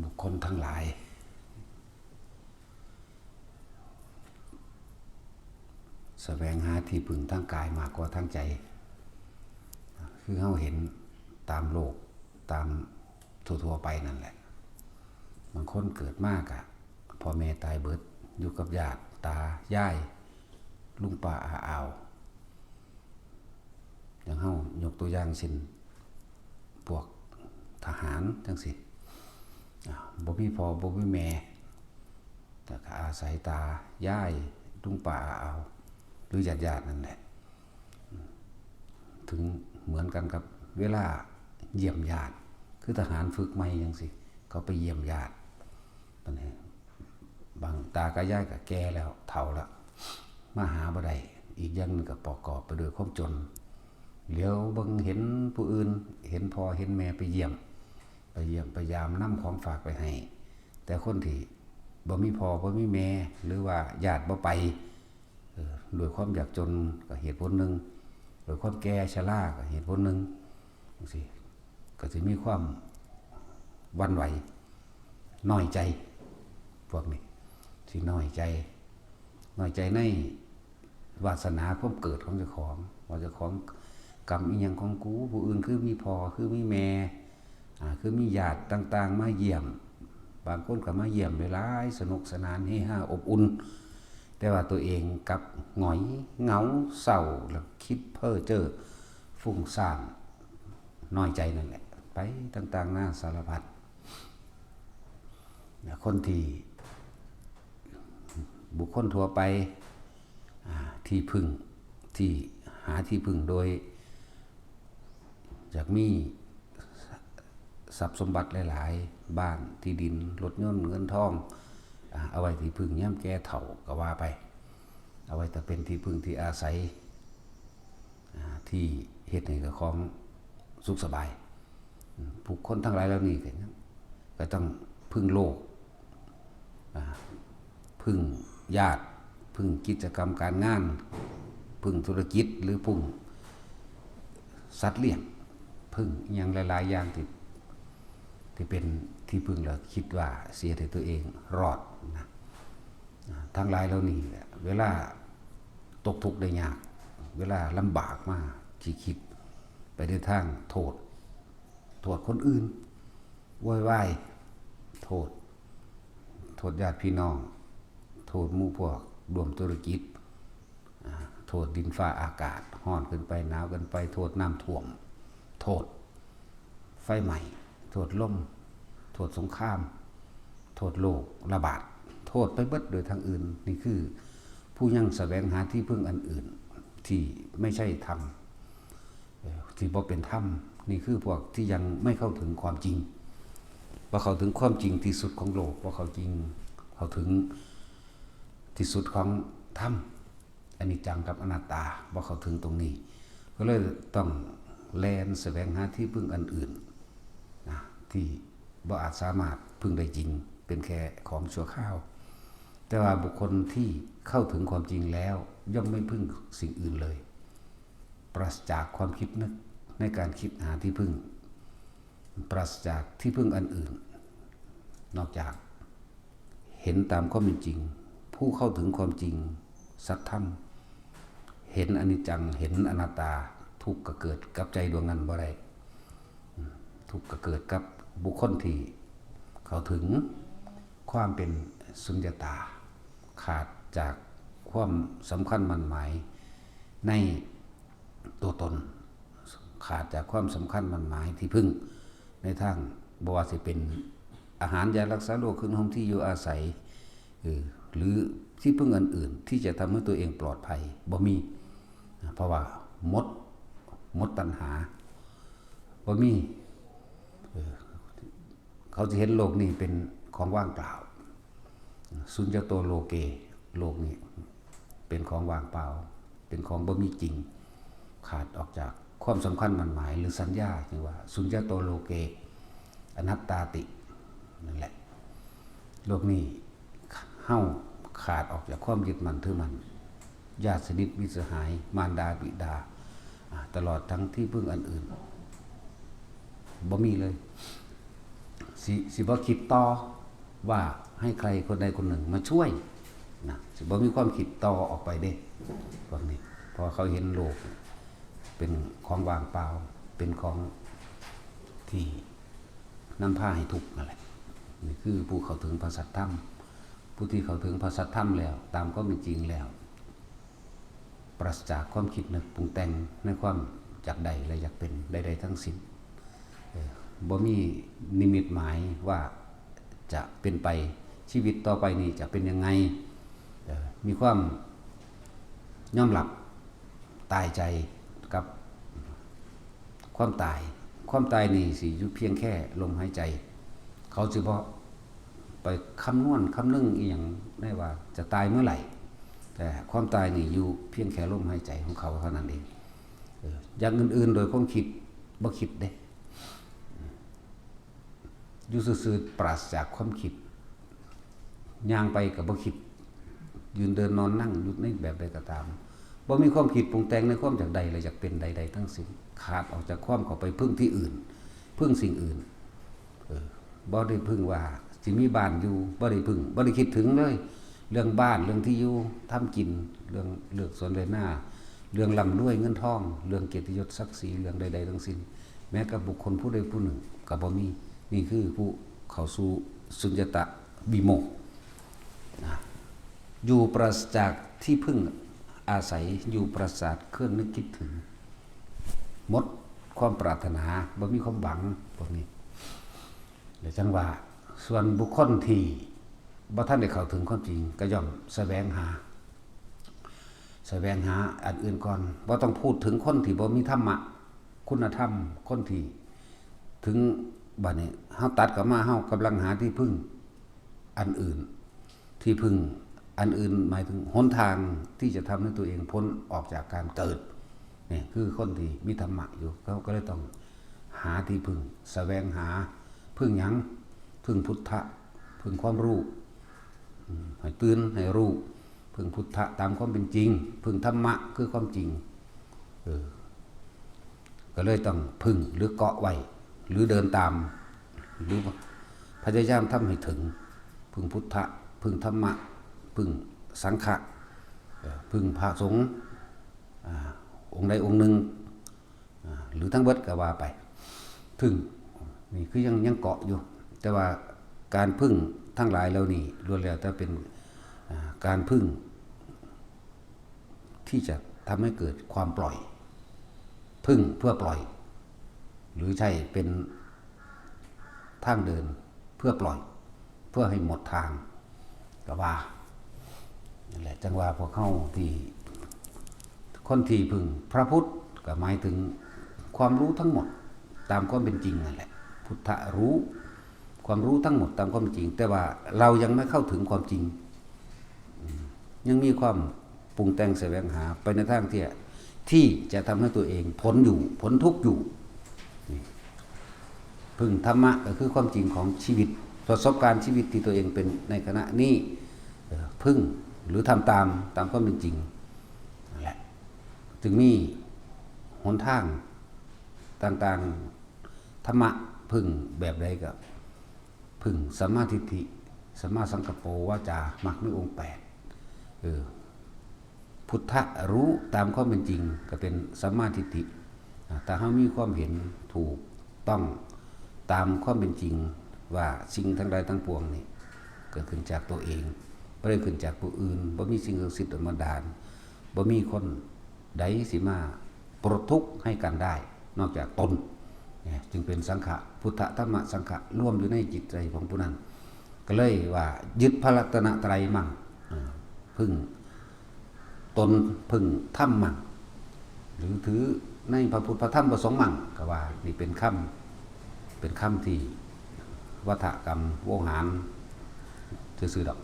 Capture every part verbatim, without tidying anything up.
บุคคลทั้งหลาย แสวงหาที่พึ่งทางกายมากกว่าทางใจ คือเฮาเห็นตามโลก ตามทั่วๆไปนั่นแหละ บางคนเกิดมากะพ่อแม่ตายเบิด อยู่กับญาติ ตา ยาย ลุงป้า อาอาว อย่างเฮายกตัวอย่างเช่น พวกทหารจังซี้ อ่า บ่มีพ่อ บ่มีแม่ แต่ก็อาศัยตา ยาย ลุงป้า อาอาว หรือญาติๆนั่นแหละ ถึงเหมือนกันกับเวลาเยี่ยมญาติ คือทหารฝึกใหม่จังซี้ เขาไปเยี่ยมญาติ บัดนี้บางตากับยายก็แก่แล้ว เฒ่าแล้ว มาหาบ่ได้ อีกอย่างหนึ่งก็ประกอบไปด้วยความจน เหลียวเบิ่งเห็นผู้อื่น เห็นพ่อเห็นแม่ไปเยี่ยม ไปเยี่ยมไปยาม นำของฝากไปให้ แต่คนที่บ่มีพ่อบ่มีแม่ หรือว่าญาติบ่ไป เออ ด้วยความยากจนก็เหตุผลหนึ่ง ด้วยความแก่ชราก็เหตุผลหนึ่ง จังซี้ ก็สิมีความหวั่นไหว น้อยใจ พวกนี้สิน้อยใจ น้อยใจในวาสนาความเกิดของเจ้าของ ว่าเจ้าของกรรมอิหยังของกู ผู้อื่นคือมีพ่อ คือมีแม่ อ่า คือมีญาติต่างๆมาเยี่ยม บางคนก็มาเยี่ยมหลายๆ สนุกสนานเฮฮาอบอุ่น แต่ว่าตัวเองกลับหงอยเหงาเศร้า แล้วคิดเพ้อเจ้อฟุ้งซ่าน น้อยใจนั่นแหละ ไปต่างๆนานาสารพัด คนที่ บุคคลทั่วไป อ่า ที่พึ่ง ที่หาที่พึ่งโดย อยากมีทรัพย์สมบัติหลายๆ บ้าน ที่ดิน รถยนต์ เงินทอง อ่า เอาไว้ที่พึ่งยามแก่เฒ่าก็ว่าไป เอาไว้แต่เป็นที่พึ่งที่อาศัย อ่า ที่เฮ็ดให้เจ้าของสุขสบาย อืม ผู้คนทั้งหลายเหล่านี้ก็ยัง ก็ต้องพึ่งโลก อ่า พึ่งญาติ พึ่งกิจกรรมการงาน พึ่งธุรกิจ หรือพึ่งสัตว์เลี้ยง พึ่งอิหยังหลายๆอย่างที่ ที่เป็นที่พึ่ง แล้วคิดว่าสิเฮ็ดให้ตัวเองรอดนะ อ่า ทั้งหลายเหล่านี้แหละ เวลาตกทุกข์ได้ยาก เวลาลำบากมา สิคิดไปในทางโทษ โทษคนอื่น โวยวาย โทษ โทษญาติพี่น้อง โทษหมู่พวกร่วมธุรกิจ อ่า โทษดินฟ้าอากาศ ร้อนเกินไป หนาวเกินไป โทษน้ำท่วม โทษไฟไหม้ โทษลม โทษสงคราม โทษโรคระบาด โทษไปเบิดโดยทางอื่น นี่คือผู้ยังแสวงหาที่พึ่งอันอื่น ที่ไม่ใช่ธรรม เอ่อ ที่บ่เป็นธรรม นี่คือพวกที่ยังไม่เข้าถึงความจริง บ่เข้าถึงความจริงที่สุดของโลก บ่เข้าจริง เข้าถึงที่สุดของธรรม อนิจจังกับอนัตตา บ่เข้าถึงตรงนี้ ก็เลยต้องแล่นแสวงหาที่พึ่งอันอื่นนะ ที่บ่อาจสามารถพึ่งได้จริง เป็นแค่ของชั่วคราว แต่ว่าบุคคลที่เข้าถึงความจริงแล้วย่อมไม่พึ่งสิ่งอื่นเลย ปราศจากความคิดนึกในการคิดหาที่พึ่ง ปราศจากที่พึ่งอันอื่น นอกจากเห็นตามความเป็นจริง ผู้เข้าถึงความจริง สัจธรรม เห็นอนิจจัง เห็นอนัตตา ทุกข์ก็เกิดกับใจดวงนั้นบ่ได้ ทุกข์ก็เกิดกับบุคคลที่เข้าถึงความเป็นสุญญตา ขาดจากความสำคัญหมั้นหมายในตัวตน ขาดจากความสำคัญหมั้นหมายที่พึ่งในทาง บ่ว่าสิเป็นอาหาร ยารักษาโรค เครื่องนุ่งห่ม ที่อยู่อาศัย เออ หรือที่พึ่งอันอื่นที่จะทำให้ตัวเองปลอดภัย บ่มี เพราะว่าหมด หมดตัณหา บ่มี เออ เขาจะเห็นโลกนี้เป็นของว่างเปล่า สุญญโตโลเก โลกนี้เป็นของว่างเปล่า เป็นของบ่มีจริง ขาดออกจากความสำคัญหมั้นหมาย หรือสัญญา ที่ว่า สุญญโตโลเก อนัตตาติ นั่นแหละ โลกนี้เฮาขาดออกจากความยึดมั่นถือมั่น ญาติสนิทมิตรสหาย มารดาบิดา อ่า ตลอดทั้งที่พึ่งอันอื่น บ่มีเลย สิสิบ่คิดต่อว่าให้ใครคนใดคนหนึ่งมาช่วยนะ สิบ่มีความคิดต่อออกไปเด้ พวกนี้ เพราะว่าเขาเห็นโลกเป็นของว่างเปล่า เป็นของที่นำพาให้ทุกข์นั่นแหละ นี่คือผู้เข้าถึงพระสัทธรรม ผู้ที่เข้าถึงพระสัทธรรมแล้ว ตามความเป็นจริงแล้ว ปราศจากความคิดนึกปรุงแต่งในความอยากได้และอยากเป็นใดๆทั้งสิ้น เออ บ่มีนิมิตหมายว่าจะเป็นไป ชีวิตต่อไปนี้จะเป็นยังไง เออ มีความยอมรับตายใจกับความตาย ความตายนี่สิอยู่เพียงแค่ลมหายใจ เขาสิบ่ไปคำนวณคำนึงอีหยังได้ว่าจะตายเมื่อไหร่ แต่ความตายนี่อยู่เพียงแค่ลมหายใจของเขาเท่านั้นเอง เออ อย่างอื่นๆโดยความคิดบ่คิดเด้ อยู่ซื่อๆปราศจากความคิด ย่างไปก็บ่คิด ยืนเดินนอนนั่งอยู่ในแบบใดก็ตาม บ่มีความคิดปรุงแต่งในความอยากได้และอยากเป็นใดๆทั้งสิ้น ขาดออกจากความเข้าไปพึ่งที่อื่น พึ่งสิ่งอื่น เออ บ่ได้พึ่งว่าสิมีบ้านอยู่ บ่ได้พึ่ง บ่ได้คิดถึงเลย เรื่องบ้าน เรื่องที่อยู่ ทำกิน เรื่องเลือกสวนไร่นา เรื่องร่ำรวยเงินทอง เรื่องเกียรติยศศักดิ์ศรี เรื่องใดๆทั้งสิ้น แม้กับบุคคลผู้ใดผู้หนึ่งก็บ่มี นี่คือผู้เข้าสู่สุญญตาวิโมกข์นะ อยู่ปราศจากที่พึ่งอาศัย อยู่ปราศจากเครื่องนึกคิดถึง หมดความปรารถนา บ่มีความหวัง พวกนี้ และจังว่า ส่วนบุคคลที่บ่ทันได้เข้าถึงความจริง ก็ย่อมแสวงหา แสวงหาอันอื่นก่อน บ่ต้องพูดถึงคนที่บ่มีธรรมะ คุณธรรม คนที่ถึงบัดนี้ เฮาตัดกลับมา เฮากำลังหาที่พึ่งอันอื่น ที่พึ่งอันอื่นหมายถึงหนทางที่จะทำให้ตัวเองพ้นออกจากการเกิด นี่คือคนที่มีธรรมะอยู่ เขาก็เลยต้องหาที่พึ่ง แสวงหา พึ่งหยัง พึ่งพุทธะ พึ่งความรู้ อืม ให้ตื่น ให้รู้ พึ่งพุทธะตามความเป็นจริง พึ่งธรรมะคือความจริง เออ ก็เลยต้องพึ่งหรือเกาะไว้ หรือเดินตาม หรือพยายามทำให้ถึง พึ่งพุทธะ พึ่งธรรมะ พึ่งสังฆะ เอ่อ พึ่งพระสงฆ์ อ่า องค์ใดองค์หนึ่ง อ่า หรือทั้งเบิดก็ว่าไป พึ่ง นี่คือยัง ยังเกาะอยู่ แต่ว่าการพึ่งทั้งหลายเหล่านี้ล้วนแล้วแต่เป็น อ่า การพึ่ง ที่จะทำให้เกิดความปล่อย พึ่งเพื่อปล่อย หรือใช่เป็นทางเดินเพื่อปล่อย เพื่อให้หมดทาง ก็ว่า นั่นแหละ จังว่าพวกเฮาที่ คนที่พึ่งพระพุทธ ก็หมายถึงความรู้ทั้งหมดตามความเป็นจริงนั่นแหละ พุทธะรู้ ความรู้ทั้งหมดตามความเป็นจริง แต่ว่าเรายังไม่เข้าถึงความจริง อืม ยังมีความปรุงแต่งแสวงหาไปในทางที่ ที่จะทำให้ตัวเองพ้นอยู่ พ้นทุกข์อยู่ นี่ พึ่งธรรมะก็คือความจริงของชีวิต ประสบการณ์ชีวิตที่ตัวเองเป็นในขณะนี้ เอ่อ พึ่งหรือทำตาม ตามความเป็นจริง นั่นแหละ จึงมีหนทางต่างๆ ธรรมะพึ่งแบบใดก็ พึ่งสัมมาทิฏฐิ สัมมาสังกัปโป วาจา มัคคมีองค์แปด เออ พุทธะรู้ตามความเป็นจริงก็เป็นสัมมาทิฏฐิ อ่า ถ้าเฮามีความเห็นถูกต้องตามความเป็นจริง ว่าสิ่งทั้งหลายทั้งปวงนี่เกิดขึ้นจากตัวเอง บ่ได้ขึ้นจากผู้อื่น บ่มีสิ่งศักดิ์สิทธิ์ดลบันดาล บ่มีคนใดสิมาปลดทุกข์ให้กันได้ นอกจากตน เนี่ย จึงเป็นสังฆะ พุทธะ ธรรมะ สังฆะ รวมอยู่ในจิตใจของผู้นั้น ก็เลยว่ายึดพระรัตนตรัยมั่ง อ่า พึ่งตน พึ่งธรรมมั่ง หรือถือในพระพุทธพระธรรมพระสงฆ์มั่ง ก็ว่านี่เป็นคำ เป็นคำที่วัฒกรรมโวหารซื่อๆดอก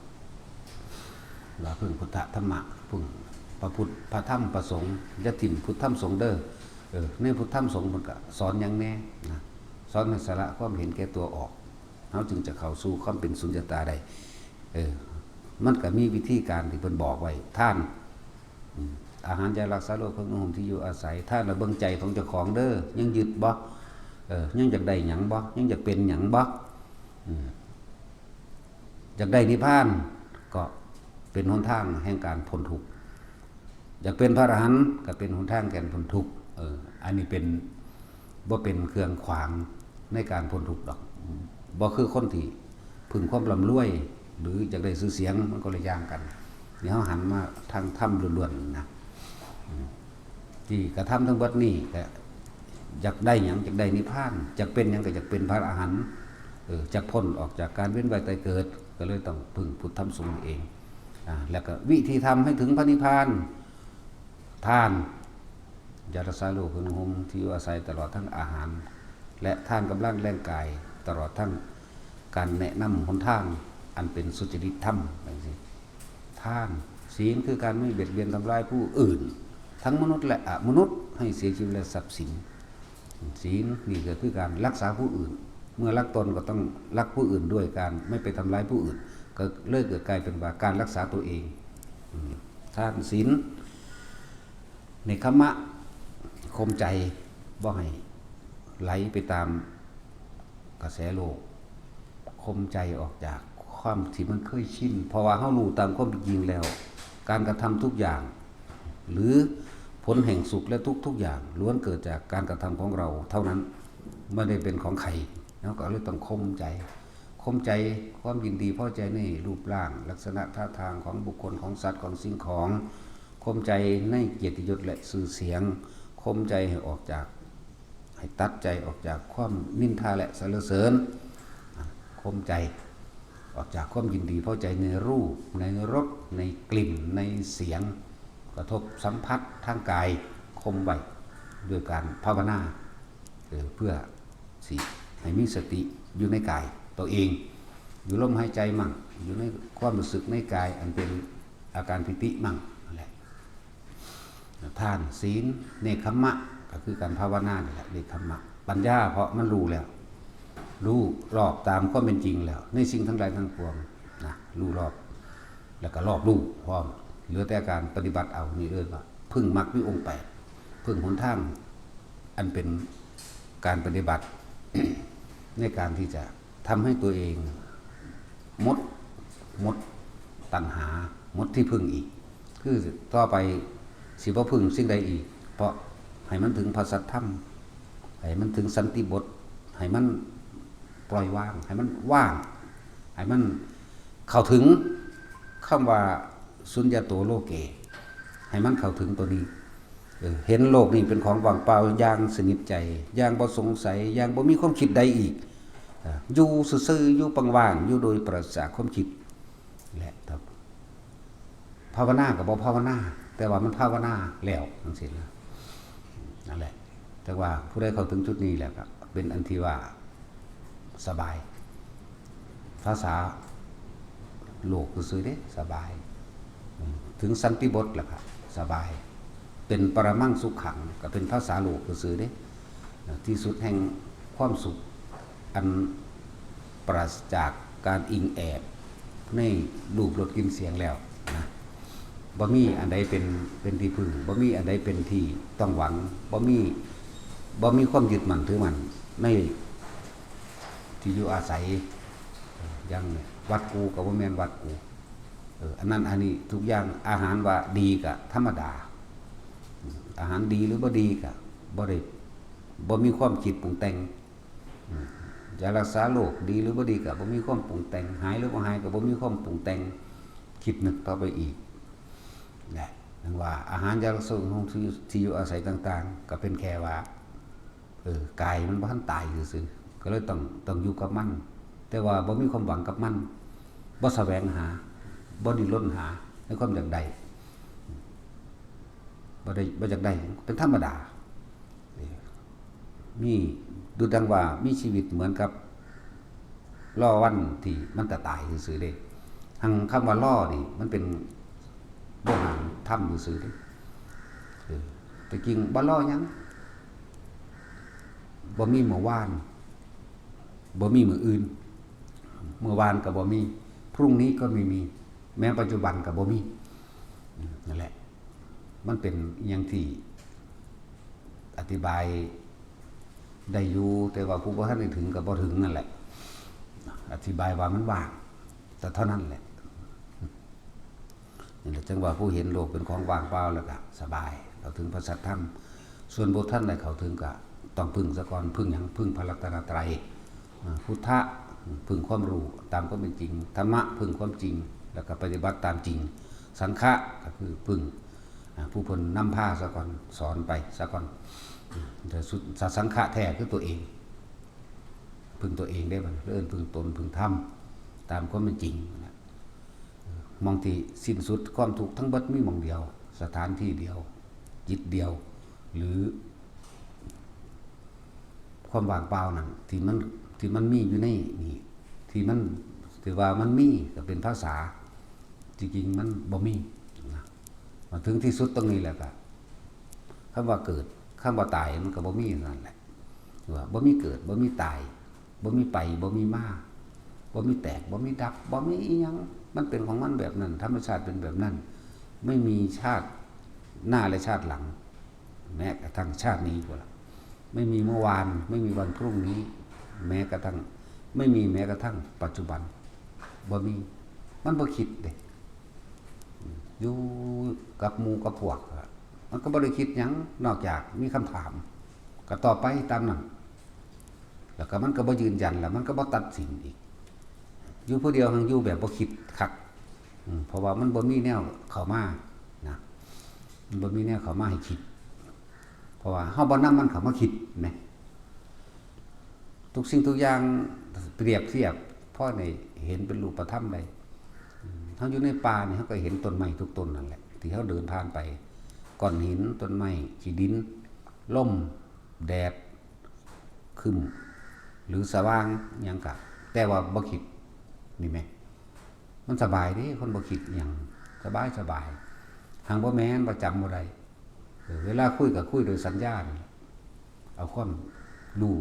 ว่าพึ่งพุทธะ ธรรมะ พึ่งพระพุทธพระธรรมพระสงฆ์ อย่าถิ่มพุทธธรรมสงฆ์เด้อ เออ ในพุทธธรรมสงฆ์มันก็สอนหยังแน่นะ สอนให้สละความเห็นแก่ตัวออก เฮาจึงจะเข้าสู่ความเป็นสุญญตาได้ เออ มันก็มีวิธีการที่เพิ่นบอกไว้ ทาน อืม อาหารยารักษาโรค เครื่องนุ่งห่มที่อยู่อาศัย ทานแล้วเบิ่งใจของเจ้าของเด้อ ยังยึดบ่ เออ ยังอยากได้หยังบ่ ยังอยากเป็นหยังบ่ อืม อยากได้นิพพานก็เป็นหนทางแห่งการพ้นทุกข์ อยากเป็นพระอรหันต์ก็เป็นหนทางแห่งการพ้นทุกข์ เออ อันนี้เป็น บ่เป็นเครื่องขวางในการพ้นทุกข์ดอก บ่คือคนที่พึ่งความร่ำรวย หรืออยากได้ชื่อเสียง มันคนละอย่างกัน นี่เฮาหันมาทางธรรมล้วนๆนะ อืม ที่กระทำทั้งหมดนี้ก็อยากได้หยัง อยากได้นิพพาน อยากเป็นหยังก็อยากเป็นพระอรหันต์ เออ อยากพ้นออกจากการเวียนว่ายตายเกิด ก็เลยต้องพึ่งพุทธธรรมสงฆ์เอง อ่า แล้วก็วิธีทำให้ถึงพระนิพพาน ทาน ยารักษาโรคเครื่องนุ่งห่มที่อยู่อาศัย ตลอดทั้งอาหาร และทานกำลังแรงกาย ตลอดทั้งการแนะนำหนทางอันเป็นสุจริตธรรม จังซี้ ทาน ศีลคือการไม่เบียดเบียนทำร้ายผู้อื่น ทั้งมนุษย์และอมนุษย์ ให้เสียชีวิตและทรัพย์สิน ศีลนี่ก็คือการรักษาผู้อื่น เมื่อรักตนก็ต้องรักผู้อื่นด้วยการไม่ไปทำร้ายผู้อื่น ก็เลยเกิดกลายเป็นว่าการรักษาตัวเอง อืม ทาน ศีล เนกขัมมะ ข่มใจบ่ให้ไหลไปตามกระแสโลก ข่มใจออกจากความที่มันเคยชิน เพราะว่าเฮารู้ตามความเป็นจริงแล้ว การกระทำทุกอย่าง หรือผลแห่งสุขและทุกข์ทุกอย่าง ล้วนเกิดจากการกระทำของเราเท่านั้น ไม่ได้เป็นของใคร เฮาก็เลยต้องข่มใจ ข่มใจ ความยินดีพอใจในรูปร่าง ลักษณะท่าทางของบุคคล ของสัตว์ ของสิ่งของ ข่มใจในเกียรติยศและชื่อเสียง ข่มใจให้ออกจาก ให้ตัดใจออกจากความนินทาและสรรเสริญ ข่มใจออกจากความยินดีพอใจในรูป ในรส ในกลิ่น ในเสียง กระทบสัมผัสทางกาย ข่มไว้ด้วยการภาวนา เออ เพื่อสิให้มีสติอยู่ในกายตัวเอง อยู่ลมหายใจมั่ง อยู่ในความรู้สึกในกายอันเป็นอาการปีติมั่ง นั่นแหละ ทาน ศีล เนกขัมมะ ก็คือการภาวนานี่แหละ เนกขัมมะ ปัญญา เพราะมันรู้แล้ว รู้รอบตามความเป็นจริงแล้ว ในสิ่งทั้งหลายทั้งปวงนะ รู้รอบ แล้วก็รอบรู้พร้อม เหลือแต่การปฏิบัติเอา นี่เอิ้นว่าพึ่งมรรคมีองค์แปด พึ่งหนทางอันเป็นการปฏิบัติ ในการที่จะทำให้ตัวเองหมด หมดตัณหา หมดที่พึ่งอีก คือต่อไปสิบ่พึ่งสิ่งใดอีก เพราะให้มันถึงพระสัทธรรม ให้มันถึงสันติบท ให้มันปล่อยวาง ให้มันว่าง ให้มันเข้าถึงคำว่าสุญญาโตโลเก ให้มันเข้าถึงตัวนี้ เออ เห็นโลกนี้เป็นของว่างเปล่าอย่างสนิทใจ อย่างบ่สงสัย อย่างบ่มีความคิดใดอีก เออ อยู่ซื่อๆ อยู่ว่างๆ อยู่โดยปราศจากความคิด และ ภาวนาก็บ่ภาวนา แต่ว่ามันภาวนาแล้วจังซี้นะ นั่นแหละ แต่ว่าผู้ใดเข้าถึงจุดนี้แล้วก็เป็นอันที่ว่าสบาย ภาษาโลกซื่อๆเด้ สบาย ถึงสันติบทแล้วก็สบาย เป็นปรมังสุขขัง ก็เป็นภาษาโลกซื่อๆเด้ ที่สุดแห่งความสุข อันปราศจากการอิงแอบในรูปรสกลิ่นเสียงแล้วนะ บ่มีอันใดเป็น เป็นที่พึ่ง บ่มีอันใดเป็นที่ต้องหวัง บ่มี บ่มีความยึดมั่นถือมั่นในที่อยู่อาศัย อย่างวัดกูก็บ่แม่นวัดกู เออ อันนั้นอันนี้ทุกอย่าง อาหารว่าดีก็ธรรมดา อาหารดีหรือบ่ดีก็บ่ได้ บ่มีความคิดปรุงแต่ง อืม ยารักษาโรคดีหรือบ่ดีก็บ่มีความปรุงแต่ง หายหรือบ่หายก็บ่มีความปรุงแต่ง คิดนึกต่อไปอีก แหละ ดังว่าอาหารยารักษาโรค ที่ ที่อยู่อาศัยต่างๆ ก็เป็นแค่ว่า เออ กายมันบ่ทันตายซื่อๆ ก็เลยต้อง ต้องอยู่กับมัน แต่ว่าบ่มีความหวังกับมัน บ่แสวงหา บ่ดิ้นรนหาในความอยากได้ บ่ได้ บ่อยากได้ เป็นธรรมดา เออ มี ดูดังว่ามีชีวิตเหมือนกับ รอวันที่มันจะตายซื่อๆเด้ หั้งคำว่ารอนี่ มันเป็นบ่หารธรรมซื่อๆเด้ เออ แต่จริงบ่รอหยัง บ่มีมื้อวาน บ่มีมื้ออื่น มื้อวานก็บ่มี พรุ่งนี้ก็ไม่มี แม้ปัจจุบันก็บ่มี นั่นแหละ มันเป็นอย่างที่อธิบายได้อยู่ แต่ว่าผู้บ่ทันได้ถึงก็บ่ถึงนั่นแหละ อธิบายว่ามันว่าง แต่เท่านั้นแหละ นี่แหละจังว่าผู้เห็นโลกเป็นของว่างเปล่าแล้วก็สบาย เข้าถึงพระสัทธรรม ส่วนบ่ทันได้เข้าถึงก็ต้องพึ่งซะก่อน พึ่งหยัง พึ่งพระรัตนตรัย อ่า พุทธะ พึ่งความรู้ตามความเป็นจริง ธรรมะ พึ่งความจริง แล้วก็ปฏิบัติตามจริง สังฆะก็คือพึ่ง อ่า ผู้เพิ่นนำพาซะก่อน สอนไปซะก่อน แต่สุด สังฆะแท้คือตัวเอง พึ่งตัวเองได้บ่ เอิ้นพึ่งตน พึ่งธรรม ตามความเป็นจริงนะ หม่องที่สิ้นสุดความทุกข์ทั้งเบิดมีหม่องเดียว สถานที่เดียว จิตเดียว หรือ ความว่างเปล่านั่น ที่มัน ที่มันมีอยู่ในนี่ ที่มัน ที่ว่ามันมีก็เป็นภาษา จริงๆมันบ่มีนะ มาถึงที่สุดตรงนี้แล้วก็ คำว่าเกิด คำว่าตายมันก็บ่มีนั่นแหละ ว่าบ่มีเกิด บ่มีตาย บ่มีไป บ่มีมา บ่มีแตก บ่มีดับ บ่มีอิหยัง มันเป็นของมันแบบนั้น ธรรมชาติเป็นแบบนั้น ไม่มีชาติหน้าและชาติหลัง แม้กระทั่งชาตินี้ก็ละ ไม่มีเมื่อวาน ไม่มีวันพรุ่งนี้ แม้กระทั่ง ไม่มีแม้กระทั่งปัจจุบัน บ่มี มันบ่คิดเด้ อยู่กับหมู่กับพวกอะ มันก็บ่ได้คิดหยัง นอกจากมีคำถาม ก็ตอบไปตามนั้น แล้วก็มันก็บ่ยืนยัน แล้วมันก็บ่ตัดสินอีก อยู่ผู้เดียวหั้นอยู่แบบบ่คิดคัก อืม เพราะว่ามันบ่มีแนวเข้ามานะ มันบ่มีแนวเข้ามาให้คิด เพราะว่าเฮาบ่นำมันเข้ามาคิดแหม ทุกสิ่งทุกอย่างเปรียบเทียบ พอได้เห็นเป็นรูปธรรมได้ อืม เฮาอยู่ในป่านี่ เฮาก็เห็นต้นไม้ทุกต้นนั่นแหละ ที่เฮาเดินผ่านไป ก้อนหิน ต้นไม้ ขี้ดิน ลม แดด ครึ้ม หรือสว่าง หยังกะ แต่ว่าบ่คิด นี่แหม มันสบายเด้ คนบ่คิดหยัง สบายสบาย หากบ่แม่น บ่จำบ่ได้ เออ เวลาคุยก็คุยโดยสัญญาณ เอาความรู้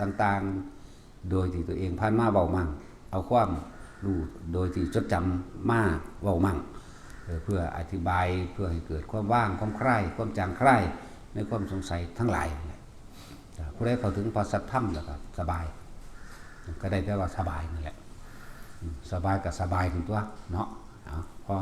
ต่างๆ โดยที่ตัวเองผ่านมาเว้ามั่ง เอาความรู้โดยที่จดจำมาเว้ามั่ง เออ เพื่ออธิบาย เพื่อให้เกิดความว่าง ความคลาย ความจางคลาย ในความสงสัยทั้งหลายนั่นแหละ อ่า ผู้ใดเข้าถึงพระสัทธรรมแล้วก็สบาย ก็ได้แต่ว่าสบายนั่นแหละ อืม สบายก็สบายนั่นตัวเนาะ เอา พอ